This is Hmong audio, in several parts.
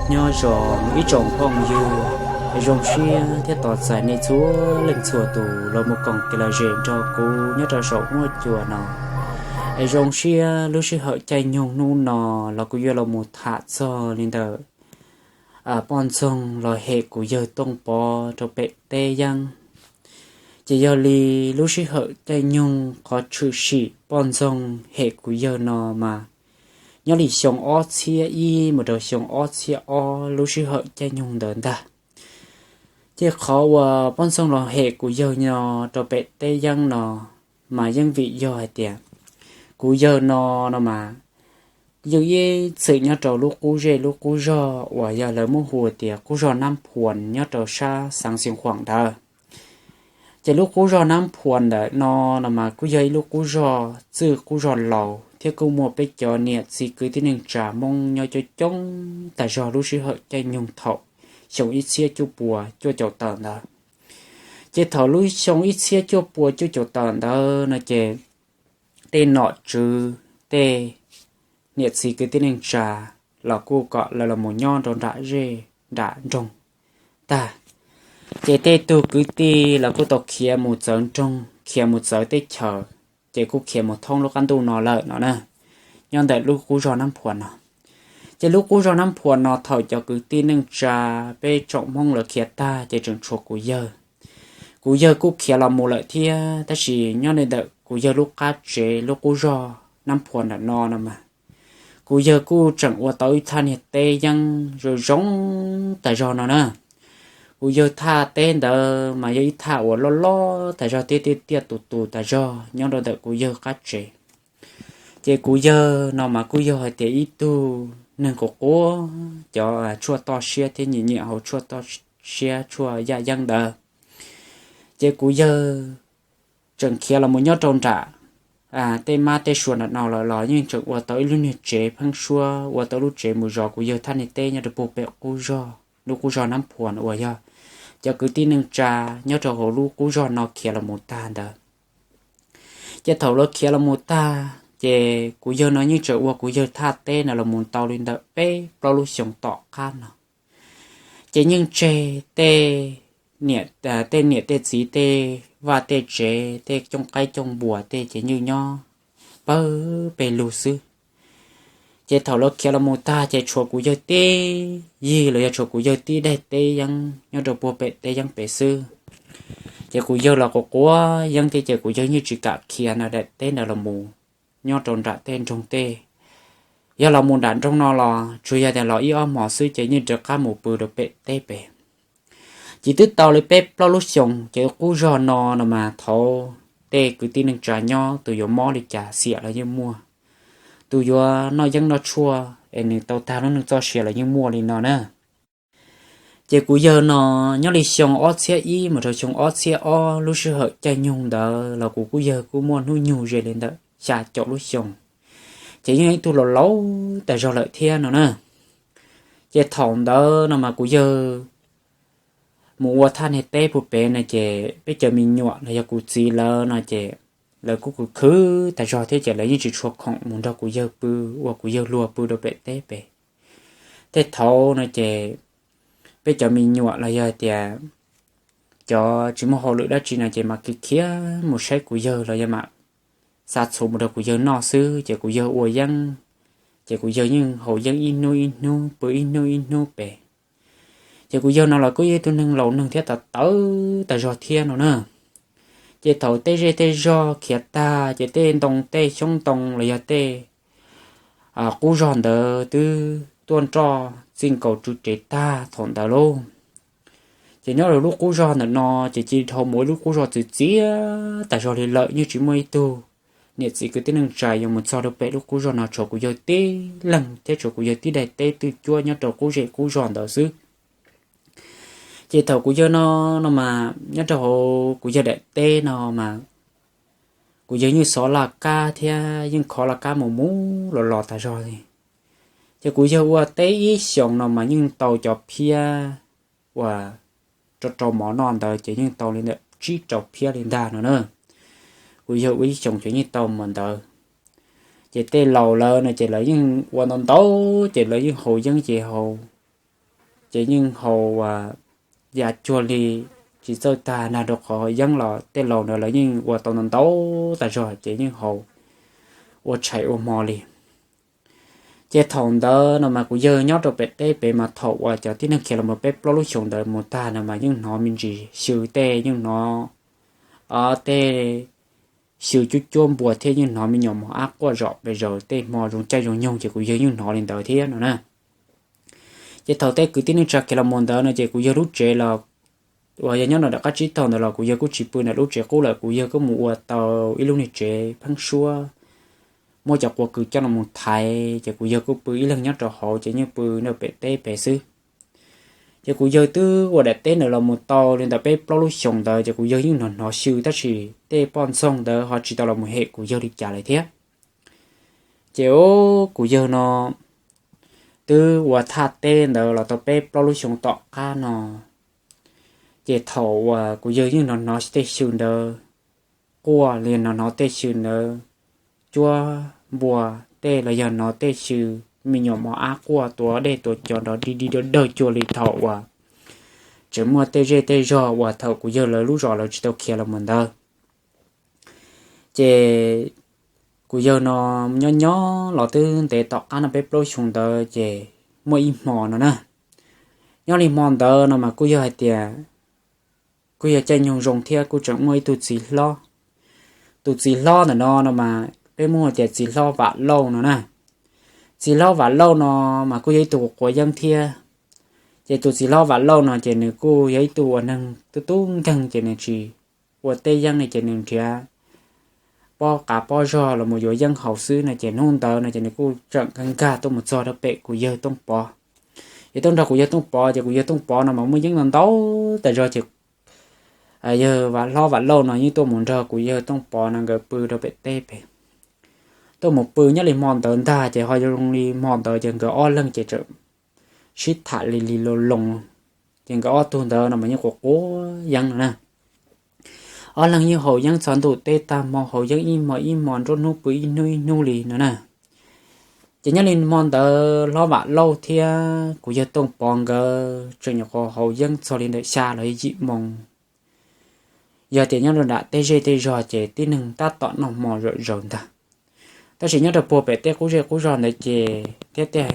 Nyob zoo ib tsoom phooj ywg, zoo siab thiab tos txais nej txhua leej txhua tus los mus koom kev lom zem nrog kuv nyob rau saum huab cua no. Es zoo siab lub sij hawm caij nyoog hnub no los kuv yuav los mus tham txog li ntawm poj ntxoog los hem kuv yawg Tooj Pov rau pem teb yeeb. Ces yog li lub sij hawm caij nyoog qhov tshwm sim poj ntxoog hem kuv yawg no mas nyob li xyoo ob txhiab ib mus rau xyoo ob txhiab ob lub sij hawm caij nyoog ntawd ntag. Ces qhov uas poj ntxoog los hem kuv yawg no rau pem teb yeeb no mas yeej vim yog hais tias kuv yawg no no mas yeej ib txwm nyob rau lub qub zej lub qub zog uas yog lawv muab hu tias qub zog Nab Phuas nyob rau sab xeev Xeev Khuam ntawd. Ces lub qub zog Nab Phuas ntawm no no mas kuj yog ib lub qub zog txwj qub zog laus thiab kuj muaj peb cov niam txiv kwv tij neej tsa Hmoob nyob coob coob tas zog lub sij hawm caij nyoog thaum xyoo ib txhiab cuaj puas cuaj caum tawm ntawd. Ces thaum lub xyoo ib txhiab cuaj puas cuaj caum tawm ntawd no ces tej nom tswv, tej niam txiv kwv tij neej tsa los kuj kom lawv los mus nyob rau nram zej nram nroog tag. Ces tej tug kwv tij los kuj tau khiav mus txawv nroog, khiav mus txawv teb chaws, ces kuj khiav mus thoob lub qab ntuj no lawm no na, nyob ntawm lub qub zog Nab Phuas no. Ces lub qub zog Nab Phuas no thaum cov kwv tij neej tsa peb tsoom Hmoob lawv khiav tag ces tseem tshuav kuv yawg. Kuv yawg kuj khiav los mus lawm thiab, tab sis nyob li ntawm kuv yawg lub qab tsev lub qub zog Nab Phuas ntawm no no mas kuv yawg kuj tseem ua tau ib thaj niag teb yeeb zoo zoo tas zog no na. Kuv yawg thaj teb ntawd mas yog ib thaj uas loj loj tas zog thiab tiaj tiaj tus tus tas zog nyob rau ntawm kuv yawg qab tsev. Ces kuv yawg no mas kuj yog hais tias ib tug neeg quav quav, cov tshuaj toj siab thiab nyiam nyiam haus tshuaj toj siab tshuaj yaj yeeb ntawd. Ces kuv yawg tseem khiav los mus nyob rau nram tej mab tej sua nram no lawm los yeej tseem ua tau ib lub niag tsev pheeb suab, ua tau lub tsev mus zov kuv yawg thaj niag teb nyob rau puag pem qub zog, lub qub zog Nab Phuas uas yog cov kwv tij neej tsa nyob rau hauv lub qub zog no khiav los mus tag ntawd. Ces thaum lawv khiav los mus tag ces kuv yawg no yeej tseem ua kuv yawg thaj teb no los mus tau li ntawm peb plaub lub xyoos tom qab no. Ces yeej tseg tej niam tej txiv tej vaj tej tsev tej cooj qaib cooj npuas tej ces yeej nyob pawg peg lug xwb. Ces thaum lawv khiav los mus tag ces tshuav kuv yawg tib yig los yog tshuav kuv yawg tib daim teb yeeb nyob rau puag pem teb yeeb pem xwb. Ces kuv yawg los quav quav yeeb thiab ces kuv yawg yeej tsis kam khiav no daim teb ntawd los mus nyob rau nram tej nroog tej. Yog los mus nram nroog no los tsuas yog tias los ib ob hmos xwb ces yeej rov qab mus pw rau pem teb pem. Ces twb tau li peb plaub lub xyoos ces qub zog no no mas thaum tej kwv tij neej tsa nyob tus yuav mob li cas xiam los yeej muaj, tus yuav noj yeeb noj tshuaj es nws tau tag lub neej txoj sia los yeej muaj li no na. Ces kuv yawg no nyob li xyoo ob txhiab ib mus rau xyoo ob txhiab ob lub sij hawm caij nyoog ntawd los kuv kuj yawg kuj muaj hnub nyoog ze li ntawm xya caum lub xyoos, ces yeej ib tug laus laus tas zog lawm thiab no na. Ces thaum ntawd no mas kuv yawg mus ua thaj niag teb puag pem no ces peb cov me nyuam los yog kuv txiv lawv no ces lawv kuj khwv khwv tas zog thiab ces lawv yeej tsis tshua khoom mus nrog kuv yawg pw, ua kuv yawg luag pw rau pem teb pem. Tej thaum no ces peb cov me nyuam los yog tias cov tsis muaj hauj lwm dab tsi no ces mam khiav khiav mus saib kuv yawg los yog mam xa txhuv mus rau kuv yawg noj xwb ces kuv yawg ua yeeb, ces kuv yawg yeej haus yeeb ib hnub ib hnub pw ib hnub ib hnub pem. Ces kuv yawg no los kuj yog ib tug neeg laus neeg thiab tawv tawv tas zog thiab no na. Ces thaum tej zej tej zog khiav tag ces tej ntoo tej xyoob ntoo los yog tej qub zog ntawd twb tuaj nroj txij nkaus rwv rev tag thaum ntawd lauj. Ces nyob rau lub qub zog ntawm no ces cia li dhau mus ib lub qub zog txias txias tas zog li lawm, yeej tsis muaj ib tug niam txiv kwv tij neej tsa yuav mus txog rau pem lub qub zog no, tshuav kuv yawg tib leeg thiab tshuav kuv yawg tib daim teb twj cuab nyob rau qub zej qub zog ntawd xwb. Ces thaum kuv yawg no no mas nyob rau hauv kuv yawg daim teb no mas kuv yawg yeej xov laj kab thiab yeej khov laj kab mus mus los los tas zog li. Ces kuv yawg ua teb ib xyoos no mas yeej tau cov phiab uas rau rau mov noj ntawd ces yeej tau li ntawm tsib rau phiab li ntag no na. Kuv yawg ua ib xyoos ces yeej tau mov ntawd. Ces tej laus lawv no ces lawv yeej ua ntau ntau, ces lawv yeej haus yeeb ces haus ces yeej haus ya cuag li tsis txawj tag nag, rau qhov yeeb los tej laus ntawd lawv yeej ua tau ntau ntau tas zog ces yeej haus ua tshais ua hmo li. Ces thaum ntawd no mas kuv yawg nyob rau pem teb pem mas thaum uas cov tib neeg khiav los mus peb plaub lub xyoos ntawd mus tag no mas yeej hnov me ntsis xyw tej, yeej hnov tej xyw cuab cuab npua thiab yeej hnov me nyuam mos ab quaj zom pes zaws tej hmo zoo caij zoo nyoog ces kuv yawg yeej hnov li ntawd thiab no na. Ces thaum tej kwv tij neej tsa khiav los mus ntawd no ces kuv yawg lub tsev los uas yog nyob nram qab tsib taug ntawd los kuv yawg kuj tsis pw ntawm lub tsev qub lawm, kuv yawg kuj mus ua tau ib lub niag tsev pheeb suab, muab cov qua kws coj los thaiv ces kuv yawg kuj pw ib leeg nyob rau hauv ces yeej pw nram pem teb pem xwb. Ces kuv yawg twb ua daim teb ntawd los mus tau li ntawm peb plaub lub xyoos ntawd ces kuv yawg yeej hnov hnov xyw tab sis tej poj ntxoog ntawd ho tsis tau los mus hem kuv yawg li cas lawm thiab. Ces kuv yawg no twb ua thaj teb ntawd los tau peb plaub lub xyoos tom qab no, ces thaum uas kuv yawg yeej hnov hnov tej xyw ntawd quaj li, hnov hnov tej xyw ntawd cuab npua tej los yog hnov tej xyw me nyuam mos ab quaj tuav dej tuav cov nrov dig dig dawg dawg cuag li thaum uas tseem muaj tej zej tej zog uas thaum kuv yawg lawv lub zos lawv tsis tau khiav los mus ntawd. Ces kuv yawg no nyob nyob los twb ntev tom qab no peb plaub xyoo ntawd ces muaj ib hmo no na, nyob li hmo ntawd no mas kuj yog hais tias kuj yog caij nyoog zoo thiab kuj tseem muaj ib tug txiv hlob. Tus txiv hlob ntawm no no mas peb muab hu tias txiv hlob Vam Lauj no na. Txiv hlob Vam Lauj no mas kuj yog ib tug quav yeeb thiab. Ces tus txiv hlob Vam Lauj no ces nws kuj yog ib tug uas neeg tub tub nkeeg ces nws tsis ua tej yeeb ne ces nws nrhiav pob qav pob zog los mus yuav yeeb haus xwb no ces hnub ntawd no ces nws kuj tseem nkag nkag tuaj mus txog rau pem kuv yawg Tooj Pov. Ces tuaj nrog kuv yawg Tooj Pov ces kuv yawg Tooj Pov no mas muaj yeeb ntau ntau tas zog ces yawg hlob Vam Lauj no yeej tuaj mus nrog kuv yawg Tooj Pov no nkawd pw rau pem teb pem. Tuaj mus pw nyob li hmo ntawd ntag ces ho zoo li hmo ntawd ces nkawd ob leeg ces tseem sib tham li li loo loo. Ces nkawd ob tug ntawd no mas yeej quav quav yeeb no na. Ob leeg yeej haus yeeb txog ntuj teb tag hmo, haus yeeb ib hmo ib hmo, nruab hnub pw ib hnub ib hnub li no na. Ces nyob li hmo ntawd hlob Vam Lauj thiab kuv yawg Tooj Pov nkawd tseem nyuam qhuav haus yeeb txog li ntawm xya los yim moo. Yog tias nyob rau nram tej zej tej zog ces tib neeg tab tom noj hmo zom zaws ntag, tab sis nyob rau puag pem tej qub zej qub zog ntawd ces thiab tej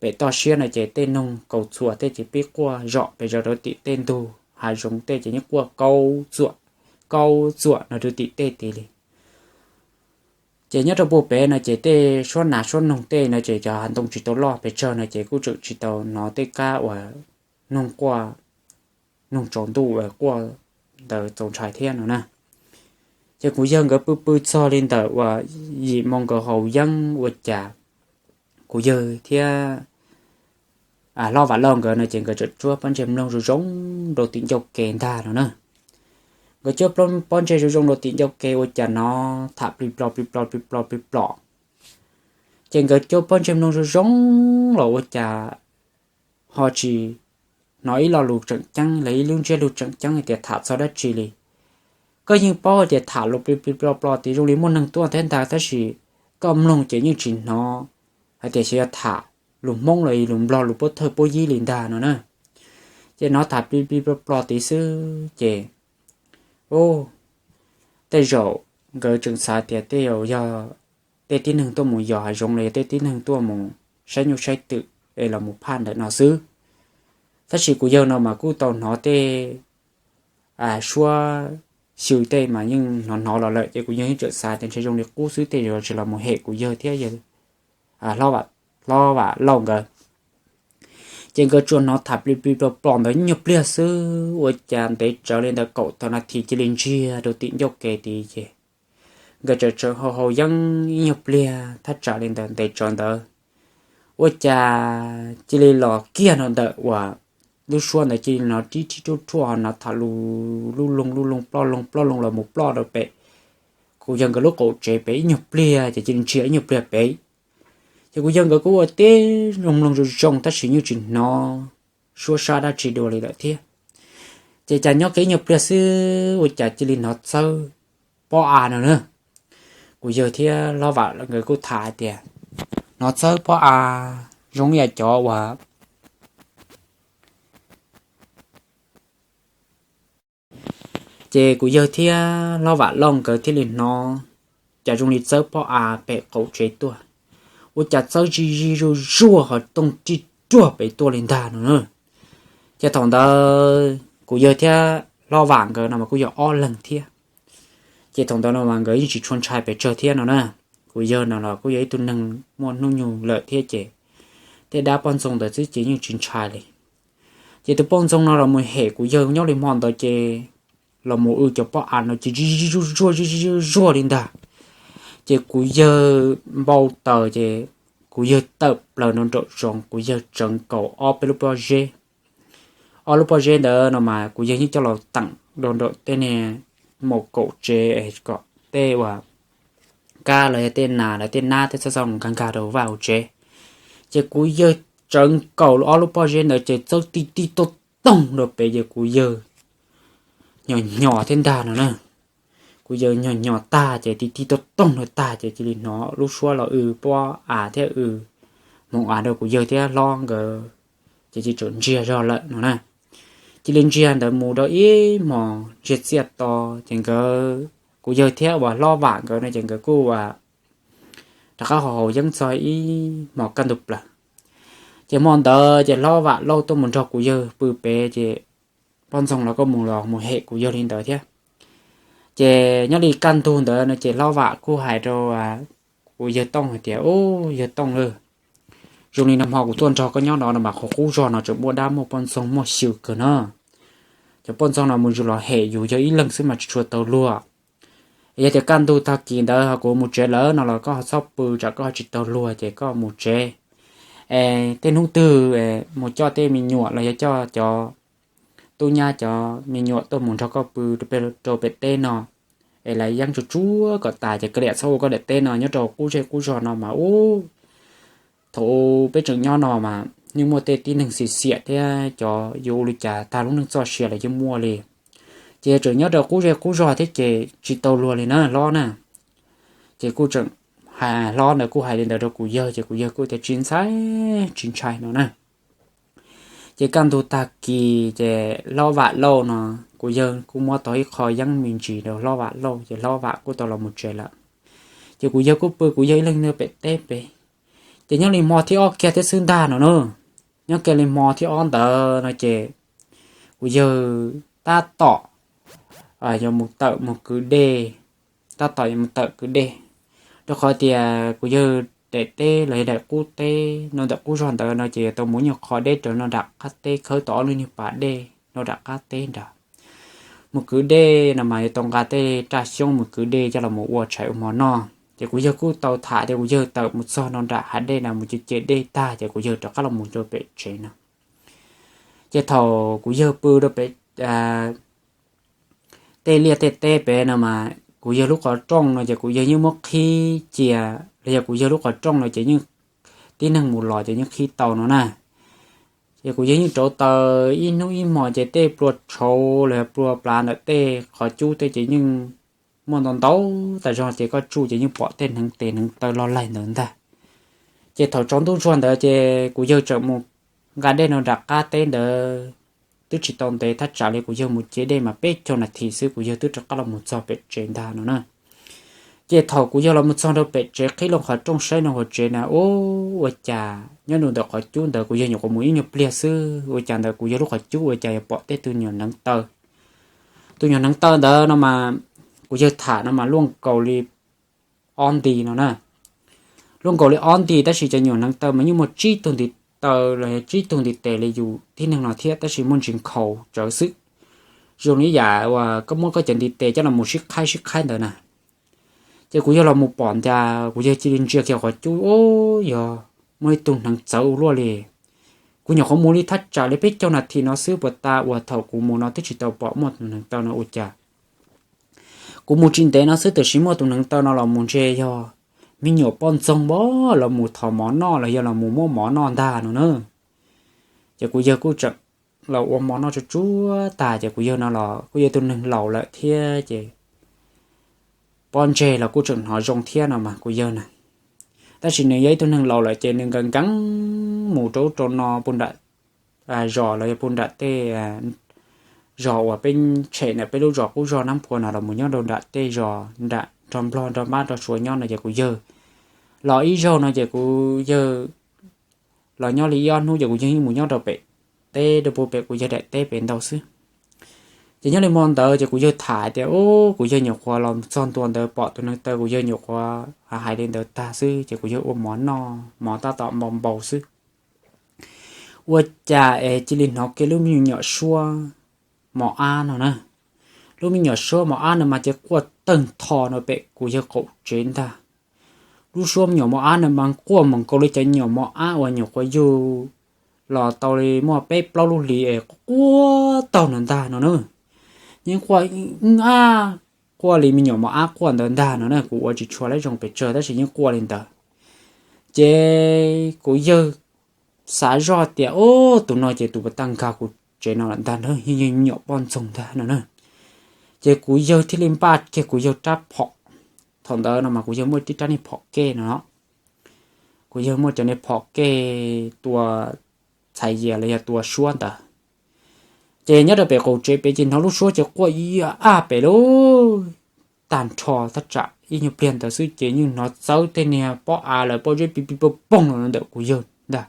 pem toj siab no ces tej noog kaus txhuas tej ces pib quaj zom pes zaws rau tim tej ntug hav zoov tej ces yeej quaj kaub txuam, kaub txuam no rau tim tej tid li. Ces nyob rau puag pem no ces tej suab nas suab noog tej no ces cov hav ntoo tsis tau loj pes tsawg no ces kuj tseem tsis tau hnov tej kab uas noog quaj, noog tsaus ntuj uas quaj ntawd txaus ntshai thiab no na. Ces kuv yawg nkawd pw pw txog li ntawm uas yim moo nkawd haus yeeb ua cas kuv yawg thiab hlob Vam Lauj nkawd no ces nkawd tseem tsuab pob ntseg mloog zoo zoo rau tim ncauj ke ntag no na. Nkawd cuab pob ntseg zoo zoo rau tim ncauj ke ua cas hnov tham plig plog plig plog plig plog plig plog. Ces nkawd cuab pob ntseg mloog zoo zoo los ua cas ho tsis hnov ib lo lus tseem ceeb los ib lub ntsiab lus tseem ceeb hais tias tham txog dab tsi li. Koj yeej paub hais tias tham lus plig plig plog plog tid zoo li muaj neeg tuaj thiab ntag, tab sis koj mloog ces yeej tsis hnov hais tias xyov yog tham lus Hmoob los lus Nplog lus puab thawj puab yib li ntag no na. Ces hnov tham plig plig plog plog tid xwb ces tej zaum nkawd tseem xav tias tej zaum yog tej tib neeg tuaj mus yos hav zoov los yog tej tib neeg tuaj mus saib nyuj saib twm es los mus phaj ntawm no xwb. Tab sis kuv yawg no mas kuj tau hnov tej suab xyw tej mas yeej hnov hnov los lawm ces kuv yawg yeej tseem xav tias ntshe zoo li qub xwb tej zaum tsis los mus hem kuv yawg thiab yawg hlob Vam Lauj nkawd. Ces nkawd tsuas hnov tham plig plig plog plog ntawd ib nyuag pliag xwb ua cas ntev tsawv li ntawm kaum tawm nas this cia li ntsiag rau tim ncauj ke tid ces nkawd tseem tseem haus haus yeeb ib nyuag pliag thaj tsam li ntawd ntev tsawv ntawd ua cas cia li los kiag rau ntawm uas lub suab ntawd cia li hnov rib rib ruaj ruaj ho hnov tham lus lub loog lub loog ploj loog ploj loog los mus ploj rau pem kuv yawg nkawd lub qaum tsev pem ib nyuag pliag ces cia li ntsiag ib nyuag pliag pem. Ces kuv yawg nkawd kuj ua tib zoo mloog zoo zoo tab sis yeej tsis hnov suab sab dab tsi dua li lawm thiab. Ces cas nyob kiag ib nyuag pliag xwb ua cas cia li hnov txawb pob av no na. Kuv yawg thiab hlob Vam nkawd kuj tham hais tias hnov txawb pob av zoo ib yam cov uas Ces kuv yawg thiab hlob Vam Lauj nkawd thiaj li hnov cas zoo li txawb pob av pem qaum tsev tuaj. Ua cas txawb zij zij zuag zuag ho tooj rij ruag pem tuaj li ntag no na. Ces thaum ntawd kuv yawg thiab hlob Vam nkawd no mas kuj yog ob leeg thiab. Ces thaum ntawd no mas nkawd yeej tsis tshua ntshai pes tsawg thiab no na. Kuv yawg no los kuj yog ib tug neeg muaj hnub nyoog lawm thiab ces tej dab poj ntxoog ntawd xwb ces yeej tsis ntshai li. Ces tus poj ntxoog no los mus hem kuv yawg nyob li hmo ntawd ces los mus w cov pob av no ces zij zuag zuag zuag zuag zuag li ntag. Ces kuv yawg npau taws ces kuv yawg tawm plaws nraum zoov, kuv yawg tsawv nkaus ob peb lub pob zeb. Ob lub pob zeb ntawd no mas kuv yawg yeej coj los teem rau nraum tej niag maum kaum tsev es kom tej uas kab los yog tej nas los tej nab tej txhob txhob nkag nkag rau vaj hauv tsev. Ces kuv yawg tsawv nkaus ob lub pob zeb ntawd ces txawb ti ti toog toog rau pem ces kuv yawg nyos nyos thiab ntag no na. Kuv yawg nyos nyos tag ces ti ti toog toog rau tag ces cia li hnov lub suab los w pob av thiab w hmoov av rau kuv yawg thiab hlob nkawd, ces cia li ntsiag zog lawm no na. Cia li ntsiag ntawd mus rau ib hmos ntsiag txiaj to, ces nkawd, kuv yawg thiab uas hlob Vam nkawd no ces nkawd kuj uas rov qab haus haus yeeb txog ib hmos kaj ntug plaws. Ces hmo ntawd ces hlob Vam Lauj tuaj mus nrog kuv yawg pw pem ces poj ntxoog los kuj mus los mus hem kuv yawg li ntawd thiab. Ces nyob li kaj ntug ntawd no ces hlob Vam kuj hais rau kuv yawg Tooj hais tias, Ub, yawg Tooj lauj, zoo li nag hmo kuv tuaj nrog koj nyob no no mas qhov qub zog no tseem muaj dab muaj poj ntxoog muaj xyw kawg no. Cov poj ntxoog no mus zus los hem yus yog ib leeg xwb mas tsis tshua tau luag. Yog tias kaj ntug tag kis ntawd ho kuv mus tsev lawm no los koj ho txhob pw tsam koj ho tsis tau luag ces koj mus tsev. Es tej hnub twg mus coj tej me nyuam los yog coj cov tub nyab cov me nyuam tuaj mus nrog koj pw rau pem teb no, es lawv yeej tsuag tsuag kom tas ces koj liam txhob ua koj daim teb no nyob rau qub zej qub zog no mas ub. Thaum peb tseem nyob no mas yeej muaj tej tib neeg xiam xiam thiab cov yuav ua li cas tag lub neej txoj sia los yeej muaj li. Ces yog tseem nyob rau qub zej qub zog thiab ces tsis tau luag li na hlob na. Ces kuj tseem hais, hlob ntawd kuj hais li ntawd rau kuv yawg ces kuv yawg kuj tias tsis ntshai, tsis ntshai no na. Ces kaj ntug tag kis ces hlob Vam Lauj no, kuv yawg kuj muab tau ib qho yeeb me ntsis rau hlob Vam Lauj ces hlob Vam kuj tau los mus tsev lawm. Ces kuv yawg kuj pw kuv yawg ib leeg nyob pem teb pem. Ces nyob li hmo thib ob kiag thiab xwb ntag no na. Nyob kiag li hmo thib ob ntawd no ces kuv yawg tab tom yuav mus tawm mus kwv dej, tab tom yuav mus tawm kwv dej, rau qhov tias kuv yawg daim teb los yog daim qub teb no ntawm qub zog ntawd no ces yuav tau mus ib nyuag qho deb raws no nram qab teb khawb tau ob lub niag pas dej no nram qab teb nrad. Mus kwv dej no mas yuav tau nqa tej raj xyoob mus kwv dej coj los mus ua tshais ua hmo noj. Ces kuv yawg kuj tau tham tias kuv yawg tawm mus txog no nram hav dej na mus ce ce dej tag ces kuv yawg rov qab los mus rau pem tsev no. Ces thaum kuv yawg pw rau pem tej liaj tej teb pem no mas kuv yawg lub qhov rooj no ces kuv yawg yeej muab qhib cia, los yog kuv yawg lub qhov rooj no ces yeej tib neeg mus los ces yeej qhib tau no na. Ces kuv yawg yeej rauv taws ib hnub ib hmos ces tej plua tshauv los yog plua plav ntawm tej qhov cub tej ces yeej muaj ntau ntau tas zog ces koj tsuj ces yeej pom tej hneev tes hneev taw loj laig ntawd ntag. Ces thaum tsaus ntuj zuag ntawd ces kuv yawg tseem mus nqa dej no nram qab teb ntawd twb tsis tau ntev thaj tsam li kuv yawg mus ce dej mas peb caug nas this xwb kuv yawg twb rov qab los mus txog pem tsev ntag no na. Ces thaum kuv yawg los mus txog rau pem tsev qhib loo qhov rooj saib no hauv tsev na, ub, ua cas nyob ntu ntawm qhov cub ntawd kuv yawg nyuam qhuav mus ib nyuag pliag xwb ua cas ntawm kuv yawg lub qhov cub ua cas yuav pom tej tus nyuam hneev taw. Tus nyuam hneev taw ntawd no mas kuv yawg tham no mas luaj nkaus li ob nti no na. Luaj nkaus li ob nti tab sis cov nyuam hneev taw mas yeej muaj tsib tug ntiv taw los yog tsib tug ntiv tes li yus tib neeg no thiab tab sis muaj ntsis nkhaus tsawv xwb. Zoo li yam uas koj muab koj cov ntiv tes coj los mus sib qhaib sib qhaib ntawd na. Ces kuv yawg los mus pom ntag kuv yawg cia li ntsia kiag qhov cub, ub, yog muaj ib tug hneev txawv ua luaj li. Kuv nyuam qhuav mus li thaj tsam li peb caug nas this no xwb puas tas uas thaum kuv mus no twb tsis tau pom muaj tus hneev taw no ua cas. Kuv mus tsis ntev no xwb tiam sis muaj tus hneev taw no los mus ntshe yog me nyuam poj ntxoog npab los mus thov mov noj los yog los mus muab mov noj ntag no na. Ces kuv yawg kuj tseem los ua mov noj tsuag tsuag tag ces kuv yawg no los kuj yog tus neeg laus lawm thiab ces pob ntseg los kuj tseem hnov zoo thiab no mas kuv yawg na. Tab sis nws yog ib tug neeg laus lawm ces nws nkees nkees mus rau ub rau no puag nram zos los yog puag nram tej zos uas peb tshem ntawm peb lub zos qub zog Nab Phua no los mus nyob rau nram tej zos nram nrog Nplog nrog Mab nrog Suav nyob no ces kuv yawg los ib zaug no ces kuv yawg los nyob li ib ob hnub ces kuv yawg yeej mus nyob rau pem teb rau puag pem kuv yawg daim teb pem ntau xwb. Ces nyob li hmo ntawd ces kuv yawg tham tias, Ub, kuv yawg nyuam qhuav los txog ntua ntawd pom tus neeg taw, kuv yawg nyuam qhuav hais li ntawd tag xwb ces kuv yawg ua mov noj, mov tab tom npau npau xwb. Ua cas es cia li hnov kiag lub me nyuam suab mos ab no na. Lub me nyuam suab mos ab no mas ces quaj tawg ntho no pem kuv yawg qaum tsev ntag. Lub suab me nyuam mos ab no mas quaj mus nkaus li cov nyuam mos ab uas nyuam qhuav yug los tau li muaj peb plaub lub hlis es quaj taug no ntag no na. Yeej quaj, ab, quaj li me nyuam mos ab quaj ntawd ntag no na. Kuv ua tsis tshua lab zoo pes tsawg tab sis yeej quaj li ntawd. Ces kuv yawg xav zoj tias, Ub, tus no ces tus puas tag nkag kuv tsev no lawm ntag, yeej nyuam poj ntxoog ntag no na. Ces kuv yawg thiaj li npaj kiag kuv yawg rab phom. Thaum ntawd no mas kuv yawg muaj tib rab niag phom kej no. Kuv yawg muaj cov niag phom kej tua txhais yias los yog tua suab ntawd. Ces nyob rau pem qaum tsev pem ces hnov lub suab ces quaj ib ab pem lub tag nrho thaj tsam ib nyuag pliag ntawd xwb ces yeej hnov txawb tej niag pob av lawv pob zeb pib pib poog poog los ntawm kuv yawg ntag.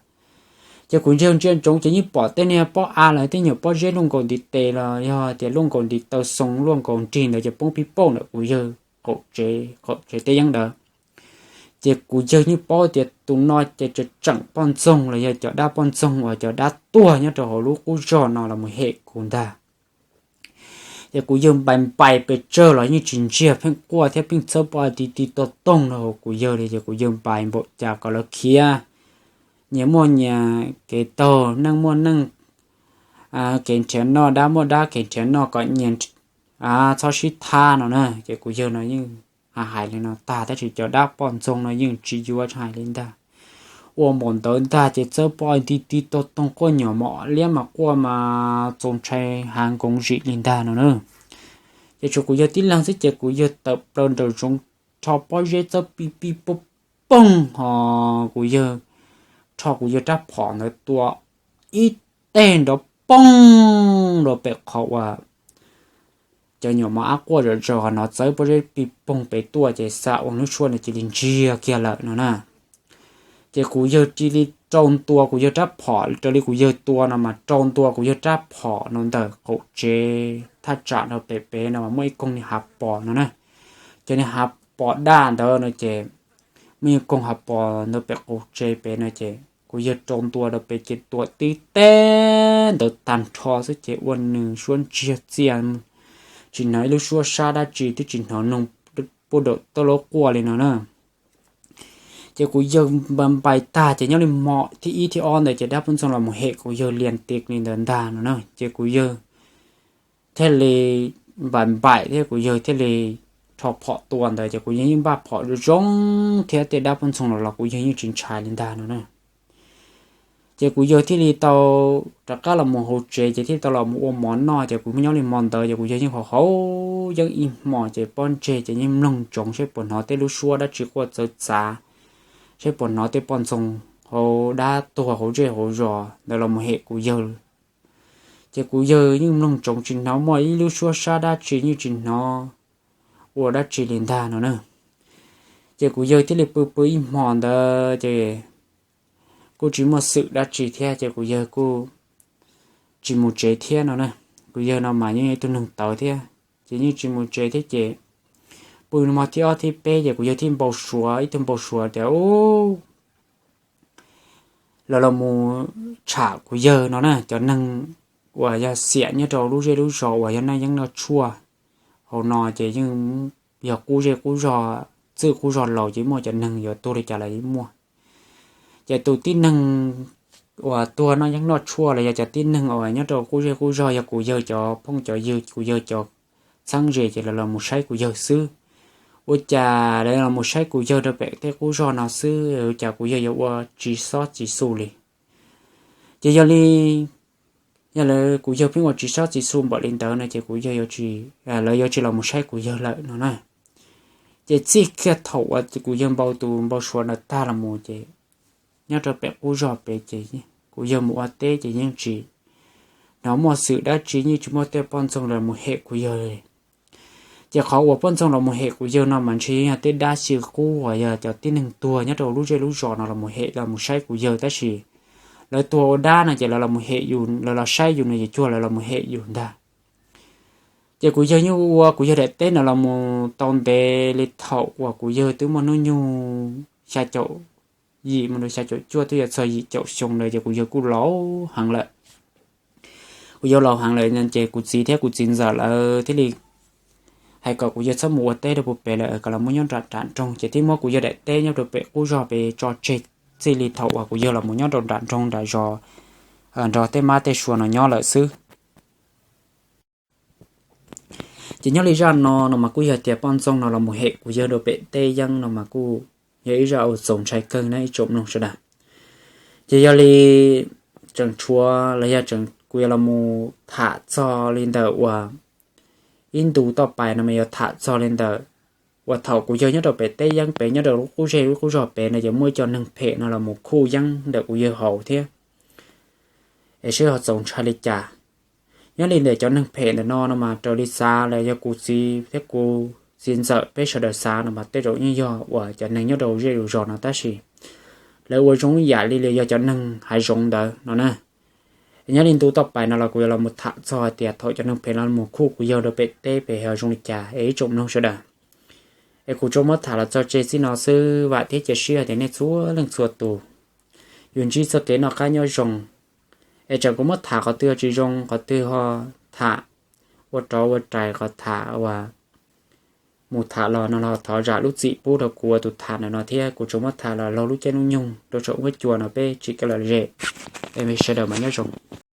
Ces kuv yawg ntsia ntsoov ces yeej pom tej niag pob av lawv tej nyuam pob zeb luaj nkaus ntiv tes los yog tias luaj nkaus ntiv taw xoo luaj nkaus nrig ntawd ces poob pib pauj ntawm kuv yawg qaum tsev, qaum tsev teb yeeb ntawd. Ces kuv yawg yeej paub tias tus no ces tseem tseem poj ntxoog los yog cov dab poj ntxoog uas cov dab tuag nyob rau hauv lub qub zog no los mus hem kuv ntag. Ces kuv yawg npais npais pes tsawg los yeej tsis ntsiag, pheej quaj thiab pheej txhawb pob av ti ti tog toog rau hauv kuv yawg li. Ces kuv yawg npais npaum cas kom lawv khiav, nyias muaj nyias kev taug, neej muaj neej kev nrhiav noj, dab muaj dab kev nrhiav noj, kom nyias txhob sib thab no na. Ces kuv yawg no yeej hais li no tag tab sis cov dab poj ntxoog no yeej tsis yuav hais li ntag. Ua npaum ntawd ntag ces txawb pob av ti ti tog toog quaj nyuam mos liab mas quaj mas txaus ntshai hav nkoov zim li ntag no na. Ces tshuav kuv yawg tib leeg xwb ces kuv yawg tawm plaws nraum zoov rho pob zeb txawb pib pib poog poog ho kuv yawg rho kuv yawg rab phom ntawd tua ib teg nrov poog rau pem qhov uas cov nyuam mos ab quaj zom zaws ho hnov txawb pob zeb pib poog pem tuaj ces xa ua lub suab ntawd cia li ntsiag kiag lawm no na. Ces kuv yawg cia li rau ntua kuv yawg rab phom raws li kuv yawg tua no mas rau ntua kuv yawg rab phom no ntawm qaum tsev thaj tsam no pem pem no mas muaj ib koog niag hav pos no na. Cov niag hav pos daj ntawd no ces muaj ib koog hav pos ntawd pem qaum tsev pem no ces kuv yawg rau ntua rau pem ces tua tib teg ntawd tag nrho xwb ces ua nws suab ntsiag txias, tsis hnov ib lub suab sab dab tsi twb tsis hnov noog puag daum toj laub quaj li no na. Ces kuv yawg npais npais tag ces nyob li hmo thib ib thib ob ntawd ces dab poj ntxoog los mus hem kuv yawg lias tis li ntawd ntag no na. Ces kuv yawg thiaj li npais npais thiab kuv yawg thiaj li rho phom tua ntawd ces kuv yawg yeej npaj phom zoo zoo thiab tej dab poj ntxoog los los kuv yawg yeej tsis ntshai li ntag no na. Ces kuv yawg thiaj li tau rov qab los mus hauv tsev ces thiaj tau los mus ua mov noj ces kuv nyob li hmo ntawd ces kuv yawg yeej haus haus yeeb ib hmo ces pob ntseg ces yeej mloog ntsoov saib puas hnov tej lub suab dab tsi quaj txawv txav, saib puas hnov tej poj ntxoog hauv dab tuag hauv zej hauv zos ntawd los mus hem kuv yawg. Ces kuv yawg yeej mloog ntsoov tsis hnov muaj ib lub suab sab dab tsi, yeej tsis hnov ua dab tsi li ntag no na. Ces kuv yawg thiaj li pw pw ib hmo ntawd ces kuj tsis muaj xwm dab tsi thiab ces kuv yawg kuj tsis mus tsev thiab no na. Kuv yawg no mas yeej ib tug neeg tawv thiab ces yeej tsis mus tsev thiab ces pw hmo thib ob thib peb ces kuv yawg thiaj npau suav ib tug npau suav tias, ub, lawv los mus tsham kuv yawg no na. Cov neeg uas yog xiam nyob rau lub zej lub zos uas yog noj yeeb noj tshuaj hauv no ces yeej yog qub zej qub zog, txwj qub zog laus ces muaj cov neeg yuav tuag li cas los yeej muaj. Ces tus tib neeg uas tuag noj yeeb noj tshuaj los yog cov tib neeg uas nyob rau qub zej qub zog yog kuv yawg cov phooj cov ywg, kuv yawg cov txheeb ze ces lawv los mus saib kuv yawg xwb. Ua cas lawv los mus saib kuv yawg rau pem tej qub zog no xwb, ua cas kuv yawg yuav ua tsis xob tsis xu li. Ces yog li, yog lawv kuv yawg pheej ua tsis xob tsis xu npaum li ntawd no ces kuv yawg, lawv yuav tsis los mus saib kuv yawg lawm no na. Ces txij kiag thaum uas kuv yawg npau tus npau suav ntawd tag los mus ces nyob rau pem qub zog pem ces kuv yawg mus ua teb ces yeej tsis no muaj xwm dab tsi yeej tsis muaj tej poj ntxoog los mus hem kuv yawg li. Ces qhov uas poj ntxoog los mus hem kuv yawg no mas ntshe yog tej dab xyw qub uas yog cov tib neeg tuag nyob rau lub zej lub zos no los mus hem los mus saib kuv yawg tab sis lawv tuag ua dab no ces lawv los mus hem yus, lawv los saib yus no ces cuag lawv los mus hem yus ntag. Ces kuv yawg yeej ua kuv yawg daim teb no los mus tau ntev li thaum uas kuv yawg twb muaj hnub nyoog xya caum yim mus rau xya caum cuaj twb yuav txog yim caum xyoo ntawd ces kuv yawg kuj laus heev lawm. Kuv yawg laus heev lawm ces kuv txiv thiab kuv txiv ntxawm lawv thiaj li hais kom kuv yawg txhob mus ua teb rau puag pem lawm, kom los muab nyob nram nram nroog ces thiaj muab kuv yawg daim teb nyob rau pem qub zog pem tso tseg txij li thaum uas kuv yawg los mus nyob rau nram nroog nram zos nrog tej mab tej sua no nyob lawm xwb. Ces nyob li zaj no no mas kuj yog tias poj ntxoog no los mus hem kuv yawg rau pem teb yeeb no mas kuj yog ib zaj uas txaus ntshai kawg na ib tsoom mloog sawv daws. Ces yog li tseem tshuav los yog kuv yuav los mus tham txog li ntawm uas ib ntu toj pais no mas yuav tham txog li ntawm uas thaum kuv yawg nyob rau pem teb yeeb pem nyob rau lub qub zej lub qub zog pem no ces muaj ib co neeg phem no los mus khuj yeeb ntawm kuv yawg haus thiab es seb ho txaus ntshai li cas. Nyob li ntawm cov neeg phem ntawm no no mas raws li xav los yog kuv txiv thiab kuv txiv ntxawm peb sawv daws xav no mas tej zaum yeej yog uas cov neeg nyob rau zej zos no tab sis lawv ua zoo yam li yog cov neeg hav zoov ntawd no na. Nyob li ntu toj pais no los kuv yuav los mus tham txog hais tias thaum cov neeg phem no mus khuj kuv yawg rau pem teb pem ho zoo li cas es ib tsoom mloog sawv daws. Es kuv tsuas muab tham los txog tseg txij no xwb, vam thiab cia siab tias nej txhua leej txhua tus yuav ntsib txoj kev noj qab nyob zoo. Es tseem kuv muab tham qhov twg tsis zoo qhov twg ho tham ua rov ua rais qhov tham uas mus tham los no los thov zam lub txim pub rau kuv ua tus tham ntawm no thiab kuv tsuas muab tham los laug lub caij lub nyoog rau saum huab cua no peb tsis kev lom zem. Es sawv daws mas nyob zoo.